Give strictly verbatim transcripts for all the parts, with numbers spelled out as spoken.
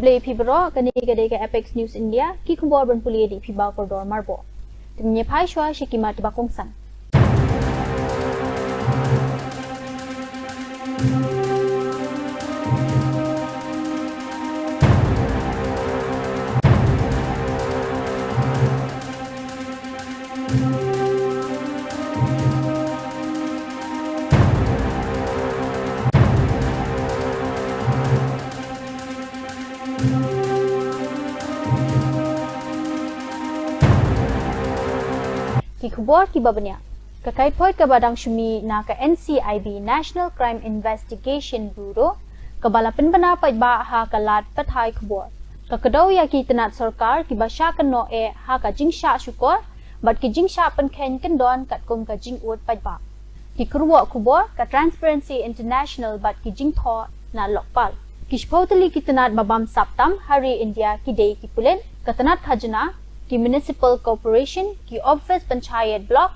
Te phi baroh, kane ka dei ka Apex News India, ki khubor ban pule da i Phiba Kordor Marbok. Te ngin ïa phai shuwa sha ki mat ba kongsan. Ki khubor kiba bniah. Ka kaiphod kaba dang shu mih na ka N C I B, National Crime Investigation Bureau, kaba la pynbna paidbah ha ka lad pathai khubor, ka kdew ïa ki tnat sorkar kiba shah kynnoh eh ha ka jingshah shukor bad ki jingshah pynkheiñ kyndon katkum ka jingud paidbah. Ki kyrwoh khubor ka Transparency International bad ki jingthoh na Lokpal. Ki shiphew tylli ki tnat ba bamsap tam ha ri India ki dei ki pulit, ka tnat khajna, ki municipal corporation, ki office panchayat block,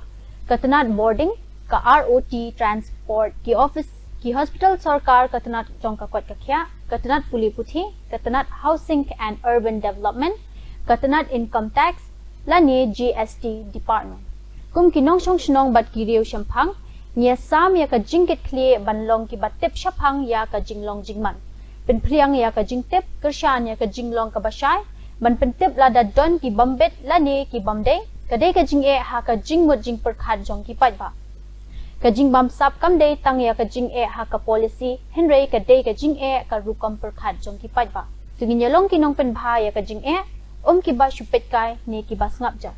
ka tnat bording, ka R O T transport, ki office, ki hospital sorkar, ka tnat jong ka kot ka khiah, ka tnat pule puthi, ka tnat housing and urban development, ka tnat income tax, lane G S T department. Kum ki nongshong shnong bad ki riew shemphang, ngi ïa sam ïa ka jingkitkhlieh ban long kiba tip shaphang ïa ka jinglong jingman. Pynphriang ïa ka jingtip, kyrshan ïa ka jinglong kaba shai, ban pyntip lada don ki bym bit lane ki bym dei, ka dei ka jingeh ha ka jingmut jingpyrkhat jong ki paidbah. Ka jingbamsap kam dei tang ïa ka jingeh ha ka policy, hynrei ka dei ka jingeh ka rukom pyrkhat jong ki paidbah. To ngin ïa long ki nongpynbha ïa ka jingeh, ym kiba shu peitkai ne kiba sngap jar.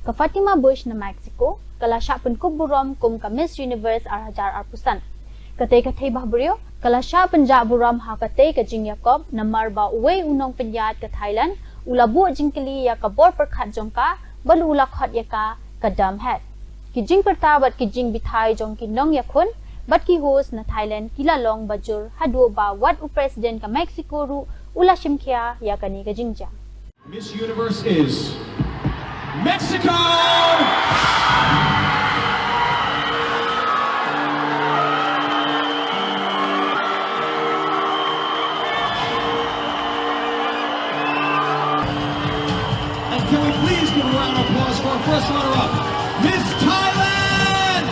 Ka Fatima Bush na Mexico ka la shah pynkup burom kum ka Miss Universe ar hajar arphew san. Katei ka thei bah briew ka la shah pynjah burom ha katei ka jingïakop namar ba uwei u nongpynïaid ka Thailand u la buh jingkylli ïa ka bor pyrkhat jong ka bad u la khot ïa ka ka dumb head. Ki jingpyrta bad ki jingbthai jong ki nongïakhun bad ki host na Thailand ki la long bajur haduh ba wat u president ka Mexico ruh u la shimkhia ïa kane ka jingjia. Miss Universe is Mexico! And can we please give a round of applause for our first runner-up, Miss Thailand?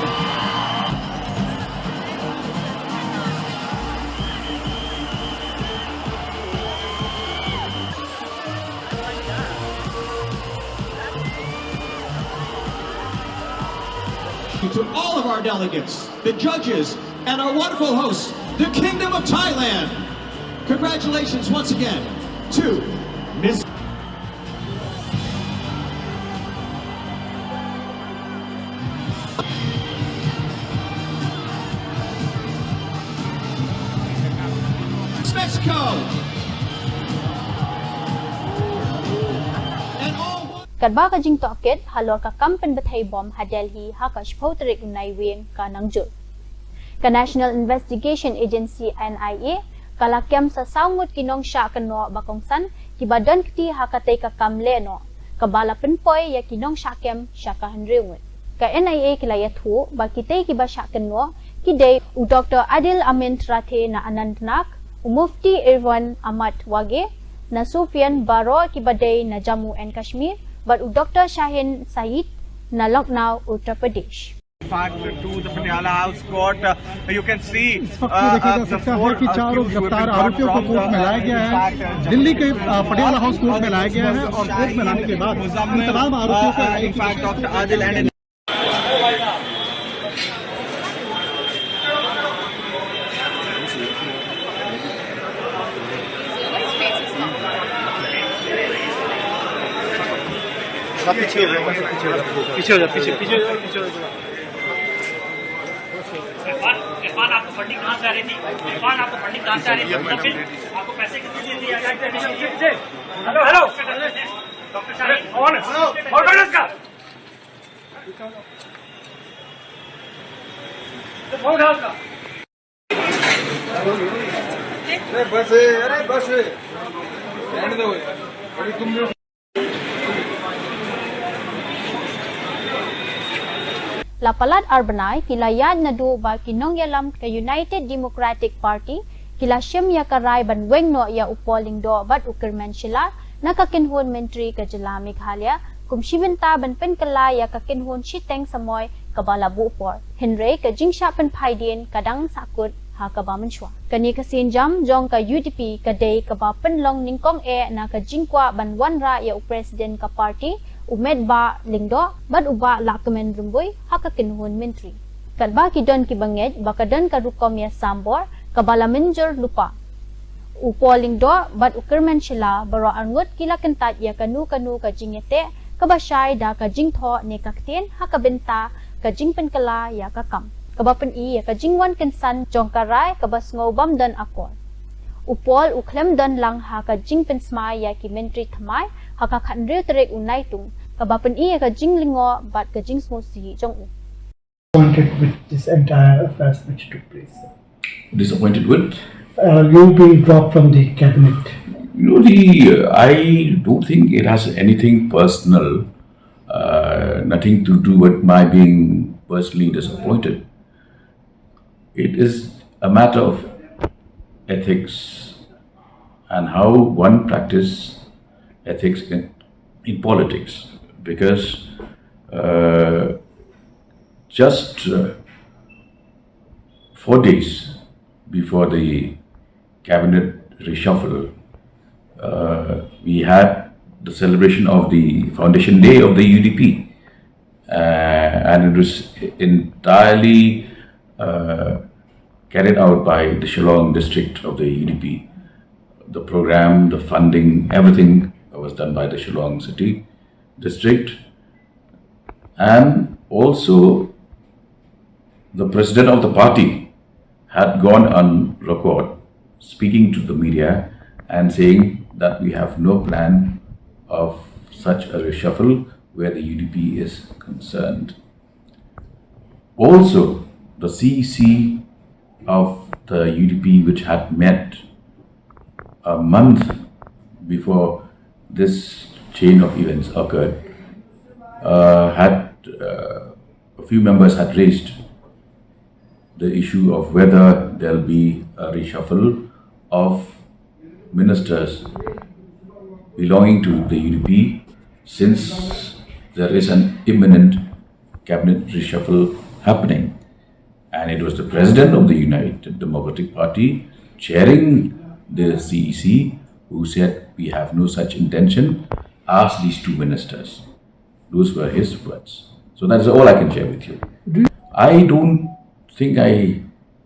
To all of our delegates, the judges, and our wonderful hosts, the Kingdom of Thailand. Congratulations once again to Miss Mexico. And all Katba ka jingtohkit halor ka kam pynbthei bom ha Delhi ha ka shiphew tarik u Naiwieng ka nang jur. Ka National Investigation Agency, N I A, ka la kem sa saw ngut ki nongshah kynnoh ba kongsan kiba don kti ha katei ka kam lehnoh, kaba la pynpoi ïa ki nongshah kem sha ka hynriew ngut. Ka N I A ki la ïathuh ba kitei kiba shah kynnoh ki dei u Doctor Adil Amin Rathe na Anantnag, u Mufti Irfan Ahmad Waghe na Shopian, baroh kiba dei na Jammu and Kashmir, bad u Doctor Shahin Saeed na Lucknow, Uttar Pradesh. In fact, to the Patiala House Court, uh, you can see, इस वक्त uh, देखा uh, जा the सकता है four कि चारों accused who have गिरफ्तार been brought आरोपियों को from कोर्ट the, में लाया uh, गया in है। Fact, uh, दिल्ली के, uh, पटियाला हाउस कोर्ट में लाया गया है और कोर्ट में लाने के बाद इन मुजम्मिल, तमाम आरोपियों को uh, uh, in fact, Doctor Adil and पीछे हो जाओ, पीछे हो जाओ, पीछे, पीछे हो जाओ, पीछे हो जाओ। इरफान, इरफान, आपको फंडिंग कहाँ से आ रही थी? इरफान, आपको फंडिंग कहाँ से आ रही थी? कपिल, आपको पैसे किसने दिए थे? हेलो, हेलो। डॉक्टर शाहीन। कौन? कौन है इसका? अरे बस है, अरे बस है। रहने दो यार। अभी तुम लोग La palat ar bnai ki la ïaid naduh ba ki nongïalam ka United Democratic Party Ki la shim ïa ka rai ban weng noh ïa u Paul Lyngdoh bad u Kyrmen Shylla na ka kynhun myntri ka jylla Meghalaya, kum shi bynta ban pynkylla ïa ka kynhun shiteng samoi kaba la buh por. Hynrei ka jingshah pynphai dien ka dang sahkut ha kaba mynshuwa. Kane ka sienjam jong ka U D P ka dei kaba pynlong nyngkong eh na ka jingkwah ban wanrah ïa u president ka party, u Metbah Lyngdoh, bad u Bah Lahkmen Rymbui ha ka kynhun myntri. Katba ki don kiba ngeit ba ka don ka rukom ïasam bor kaba la mynjur lypa. U Paul Lyngdoh bad u Kyrmen Shylla baroh arngut ki la kyntait ïa kano kano ka jingïateh kaba shai da ka jingthoh ne ka ktien ha ka bynta ka jingpynkylla ïa ka kam, kaba pyni ïa ka jingwan kynsan jong ka rai kaba sngew bym don akor. U Paul u khlem don lang ha ka jingpynsmai ïa ki myntri thymmai ha ka khathynriew tarik u Naitung, kaba pyni ïa ka jinglyngngoh bad ka jingsngewsih jong u. Disappointed with this entire affairs which took place. Disappointed with? Uh, you being dropped from the cabinet. You know, the, uh, I don't think it has anything personal, uh, nothing to do with my being personally disappointed. It is a matter of ethics and how one practice ethics in, in politics. Because, uh, just, uh, four days before the cabinet reshuffle, uh, we had the celebration of the foundation day of the U D P, uh, and it was entirely, uh, carried out by the Shillong district of the U D P. The program, the funding, everything was done by the Shillong city district. And also, the president of the party had gone on record speaking to the media and saying that we have no plan of such a reshuffle where the U D P is concerned. Also, the C E C of the U D P, which had met a month before this chain of events occurred, uh, had, uh, a few members had raised the issue of whether there'll be a reshuffle of ministers belonging to the U D P, since there is an imminent cabinet reshuffle happening. And it was the president of the United Democratic Party chairing the C E C who said, "We have no such intention. Ask these two ministers." Those were his words. So that is all I can share with you. I don't think I,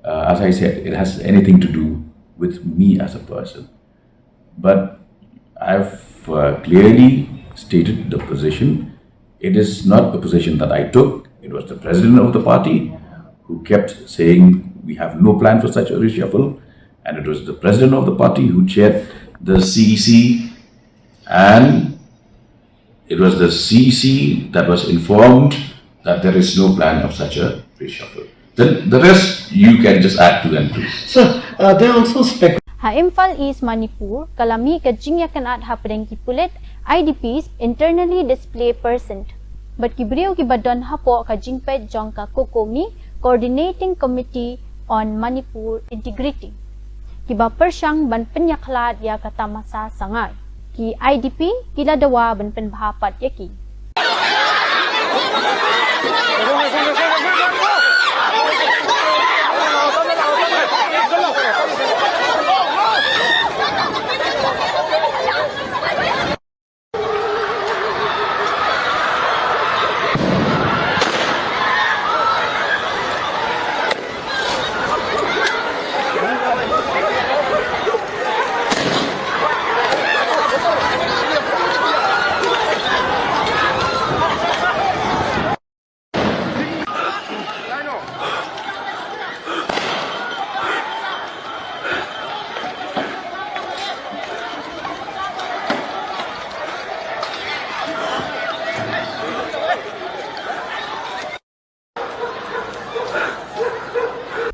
uh, as I said, it has anything to do with me as a person. But I've, uh, clearly stated the position. It is not a position that I took. It was the president of the party who kept saying, "We have no plan for such a reshuffle." And it was the president of the party who chaired the C E C, and it was the C E C that was informed that there is no plan of such a reshuffle. Then the rest you can just add two and two. Sir, uh, there are also spec- Ha Imphal East, Manipur, ka la mih ka jingïakynad hapdeng ki pulit, I D Ps, internally displaced person, bad ki briew kiba don hapoh ka jingpeit jong ka COCOMI, Coordinating Committee on Manipur Integrity, kiba pyrshang ban pynïakhlad ïa ka tamasa Sangai. Ki I D P ki la dawa ban pynbha pat ïa ki.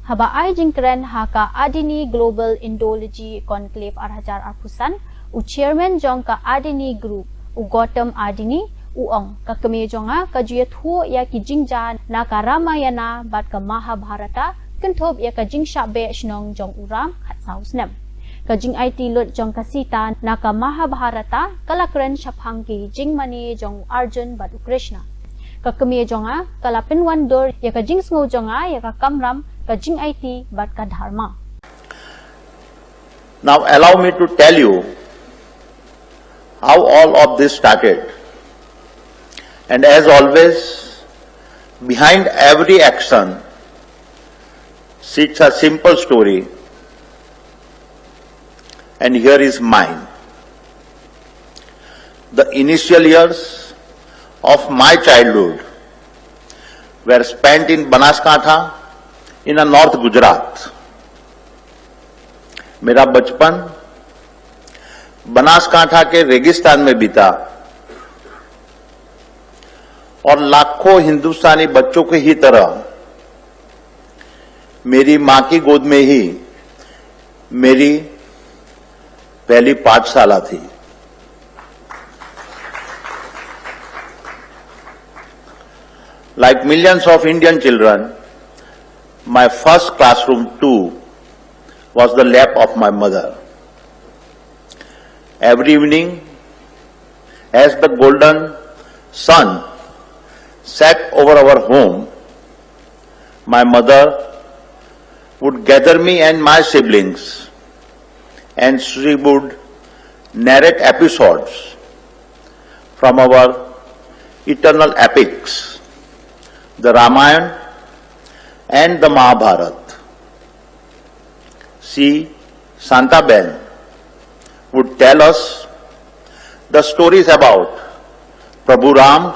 Haba ai jingkren ha ka Adini Global Indology Conclave ar hajar arphew san, u chairman jong ka Adini Group, u Gautam Adini, u ong, ka kmie jong nga ka ju ïathuh ïa ki jingjia na ka Ramayana bad ka Mahabharata kynthup ïa ka jingshah beh shnong jong u Ram khatsaw snem. Ka jingaiti lut jong ka Sita na ka Mahabharata ka la kren shaphang ki jingmane jong u Arjun bad u Krishna. Ka kmie jong nga ka la pynwandur ïa ka jingsngew jong nga ïa ka kamram, ka jingaiti bad ka dharma. Now allow me to tell you how all of this started. And as always, behind every action sits a simple story, and here is mine. The initial years of my childhood were spent in Banaskantha, in a North Gujarat. मेरा बचपन बनासकांठा के रेगिस्तान में बीता और लाखों हिंदुस्तानी बच्चों की ही तरह मेरी मां की गोद में ही मेरी पहली पाठशाला थी। Like millions of Indian children, my first classroom too was the lap of my mother. Every evening, as the golden sun set over our home, my mother would gather me and my siblings, and she would narrate episodes from our eternal epics, the Ramayana and the Mahabharata. She, Santa Ben, would tell us the stories about Prabhu Ram,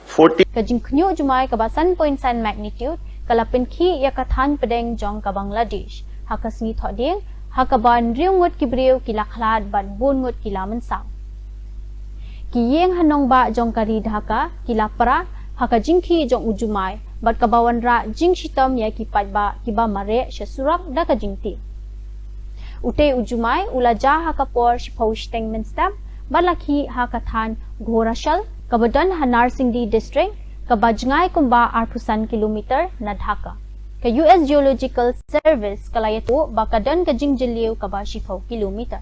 forty Ka jingkhynñiuh jumai kaba san point san magnitude ka la pynkhih ïa ka thaiñ pdeng jong ka Bangladesh ha ka sngi Thohdieng, ha kaba hynriew ngut ki briew ki la khlad bad bun ngut ki la mynsaw. Ki ïing ha nongbah jong ka ri Dhaka ki la pra ha ka jingkhih jong u jumai bad kaba wanrah jingshitom ïa ki paidbah kiba mareh sha surok da ka jingtih. Utei u jumai u la jia ha ka por shiphew shiteng mynstep bad la khih ha ka thaiñ Ghorashal kaba don ha Narsingdi District, kaba jngai kumba arphew san kilometer na Dhaka. Ka U S Geological Service ka la ïathuh ba ka don ka jingjylliew kaba shiphew kilometer.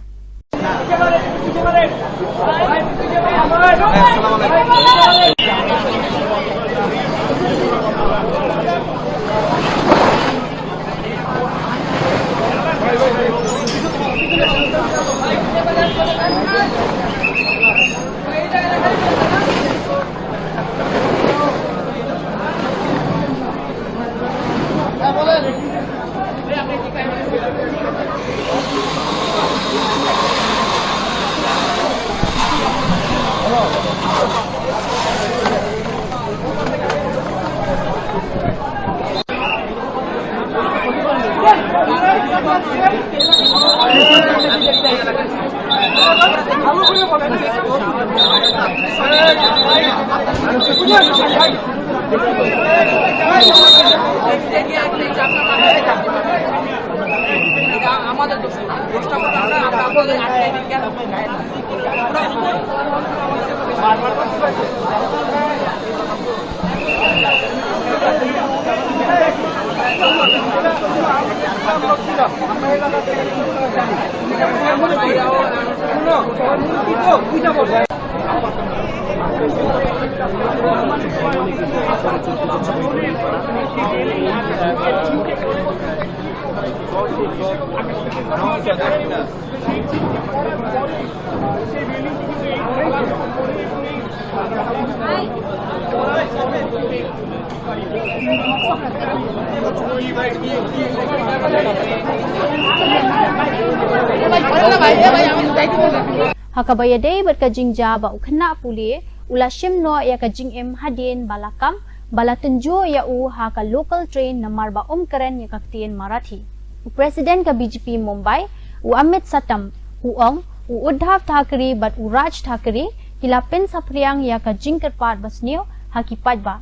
Ha kaba ïadei bad ka jingjia ba u khynnah pule u la shim noh ïa ka jingim hadien ba la kam, ba la tynjuh ïa u ha ka local train namar ba um kren ïa ka ktien Marathi. U President ka B J P Mumbai, u Amit Satam, u ong, u Uddhav Thackeray bad u Raj Thackeray ki la pynsaphriang ïa ka jingkyrpad basniew ha ki paidbah.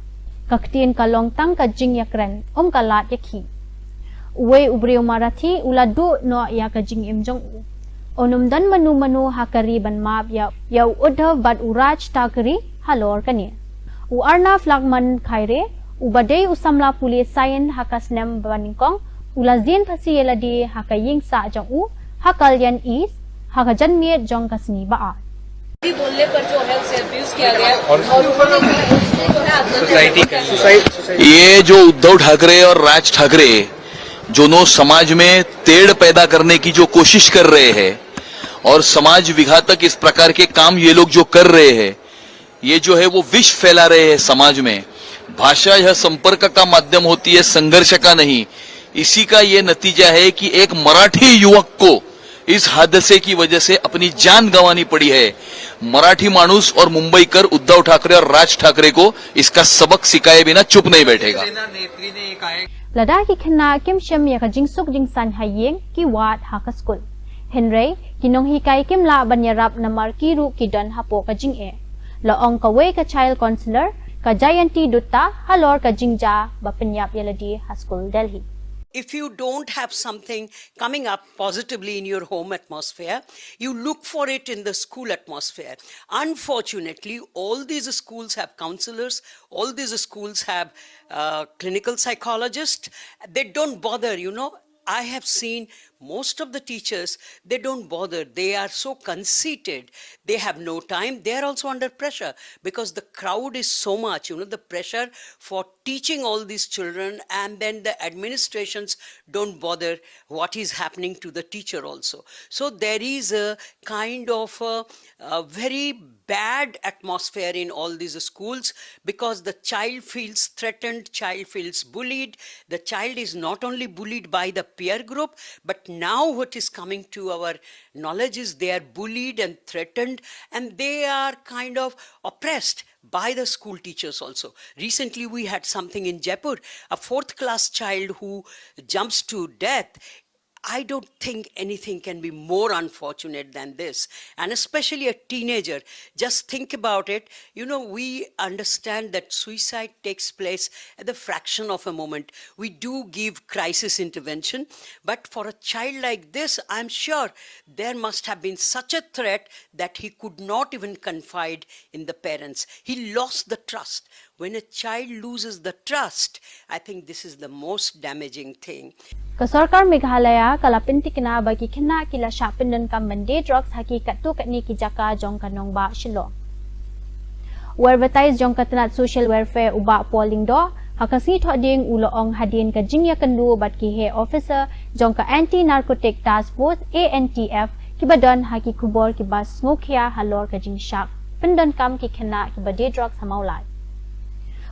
Ka ktien ka long tang ka jingïakren, um ka lad ïa ki. Uwei u briew Marathi u la duh noh ïa ka jingim jong u. Ym don mano mano ha ka ri ban map ïa, ïa u Uddhav bad u Raj Thackeray halor kane. U Arnav Lagman Khaire, Uba dei u samla pulit Saion ha ka snem ba nyngkong, u la zien phasi ïa lade ha ka ïing sah jong u, ha Kalyan East, ha ka janmiet jong ka sngi Ba-ar. बोलने पर जो है उसे अब्यूज किया गया और उन्होंने कहा, इसमें जो है आप लोग ये जो उद्धव ठाकरे और राज ठाकरे दोनों समाज में तेड़ पैदा करने की जो कोशिश कर रहे हैं और समाज विघातक इस प्रकार के काम ये लोग जो कर रहे हैं, ये जो है वो विष फैला रहे हैं समाज में। भाषा यह संपर्क का माध्यम होती है, संघर्ष का नहीं। इसी का ये नतीजा है कि एक मराठी युवक को इस हादसे की वजह से अपनी जान गंवानी पड़ी है। मराठी माणूस और मुंबईकर उद्धव ठाकरे और राज ठाकरे को इसका सबक सिखाए बिना चुप नहीं बैठेगा। Lada ki khynnah kim shim ïa ka jingsuk jingsaiñ ha ïing, ki wad ha ka skul. Hynrei ki nonghikai kim lah ban ïarap namar ki ruh ki don hapoh ka jingeh, la ong kawei ka child counsellor, ka Jayanti Dutta, halor ka jingjia ba pynïap ïa lade ha skul Delhi. If you don't have something coming up positively in your home atmosphere, you look for it in the school atmosphere. Unfortunately, all these schools have counselors, all these schools have uh, clinical psychologists. They don't bother, you know. I have seen most of the teachers, they don't bother. They are so conceited. They have no time. They are also under pressure because the crowd is so much. You know, the pressure for teaching all these children, and then the administrations don't bother what is happening to the teacher also. So there is a kind of a, a very bad atmosphere in all these schools because the child feels threatened, child feels bullied. The child is not only bullied by the peer group, but now what is coming to our knowledge is they are bullied and threatened, and they are kind of oppressed by the school teachers also. Recently, we had something in Jaipur, a fourth class child who jumps to death. I don't think anything can be more unfortunate than this. And especially a teenager, just think about it. You know, we understand that suicide takes place at the fraction of a moment. We do give crisis intervention, but for a child like this, I'm sure there must have been such a threat that he could not even confide in the parents. He lost the trust. When a child loses the trust, I think this is the most damaging thing. Ka sorkar Meghalaya ka la pyntikna ba ki khynnah ki la shah pyndonkam ban die drugs ha ki katto katne ki jaka jong ka nongbah Shillong. U advertise jong ka tnat social welfare u Bah Paul Lyngdoh, ha ka sngi Thohdieng u la ong hadien ka jingïakynduh bad ki heh officer jong ka Anti Narcotic Task Force, A N T F, kiba don ha ki khubor kiba sngewkhia halor ka jingshah pyndonkam ki khynnah kiba die drugs ha Mawlai.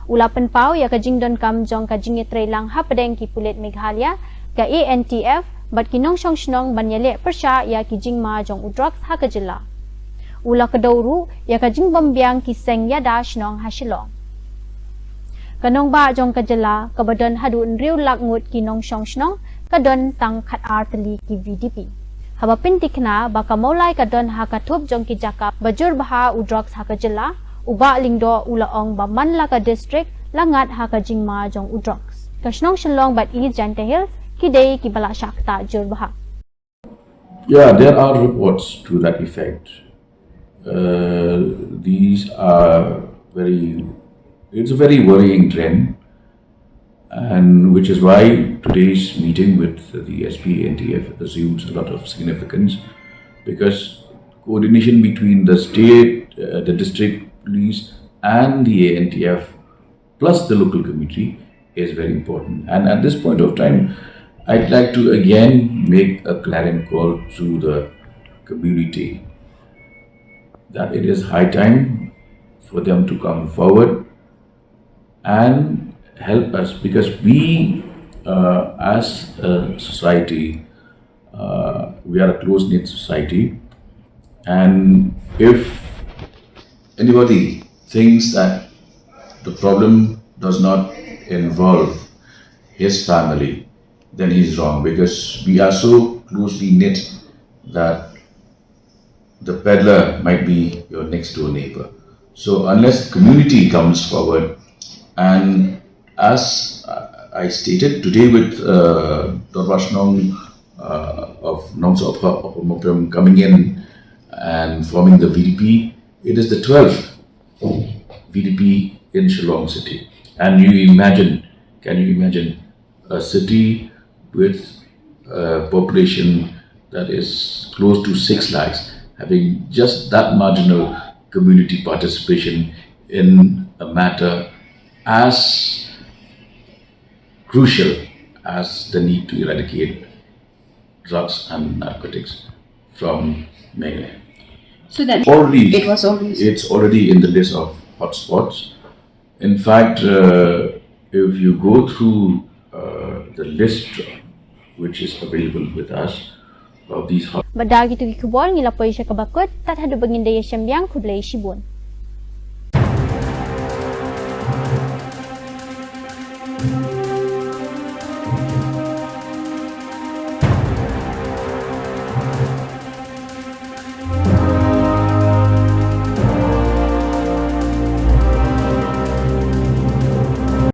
U la pynpaw ïa ka jingdonkam jong ka jingïatreilang hapdeng ki pulit Meghalaya, ka A N T F, bad ki nongshong shnong ban ïaleh pyrshah ïa ki jingma jong u drugs ha ka jylla. U la kdew ruh ïa ka jingbym biang ki seng ïada shnong ha Shillong. Ka nongbah jong ka jylla kaba don haduh hynriew lak ngut ki nongshong shnong ka don tang khatar tylli ki V D P. Haba pyntikna ba ka Mawlai ka don ha ka thup jong ki jaka ba jur bha u drugs ha ka jylla, u Bah Lyngdoh u la ong ba man la ka district la ngat ha ka jingma jong u drugs. Ka shnong Shillong bad East Jaintia Hills ki dei kiba la shah ktah jur bha. Yeah, there are reports to that effect. Uh, these are very, it's a very worrying trend, and which is why today's meeting with the S P A N T F assumes a lot of significance, because coordination between the state, uh, the district police, and the A N T F plus the local community is very important. And at this point of time, I'd like to again make a clarion call to the community that it is high time for them to come forward and help us, because we, uh, as a society, uh, we are a close-knit society, and if anybody thinks that the problem does not involve his family, then he's wrong, because we are so closely knit that the peddler might be your next door neighbor. So unless the community comes forward, and as I stated today with, uh, Dorbar Shnong, uh, of Nongsa Upper, Upper Mawprem coming in and forming the V D P, it is the twelfth V D P in Shillong city. And you imagine, can you imagine a city with a population that is close to six lakhs having just that marginal community participation in a matter as crucial as the need to eradicate drugs and narcotics from Meghalaya? So that Already, it was already it's already in the list of hotspots. In fact, uh, if you go through uh, the list which is available with us of these hot Bad da kito ki khubor ngi la poi sha kaba kut, tad haduh ba ngin da ïashem biang, khublei shibun.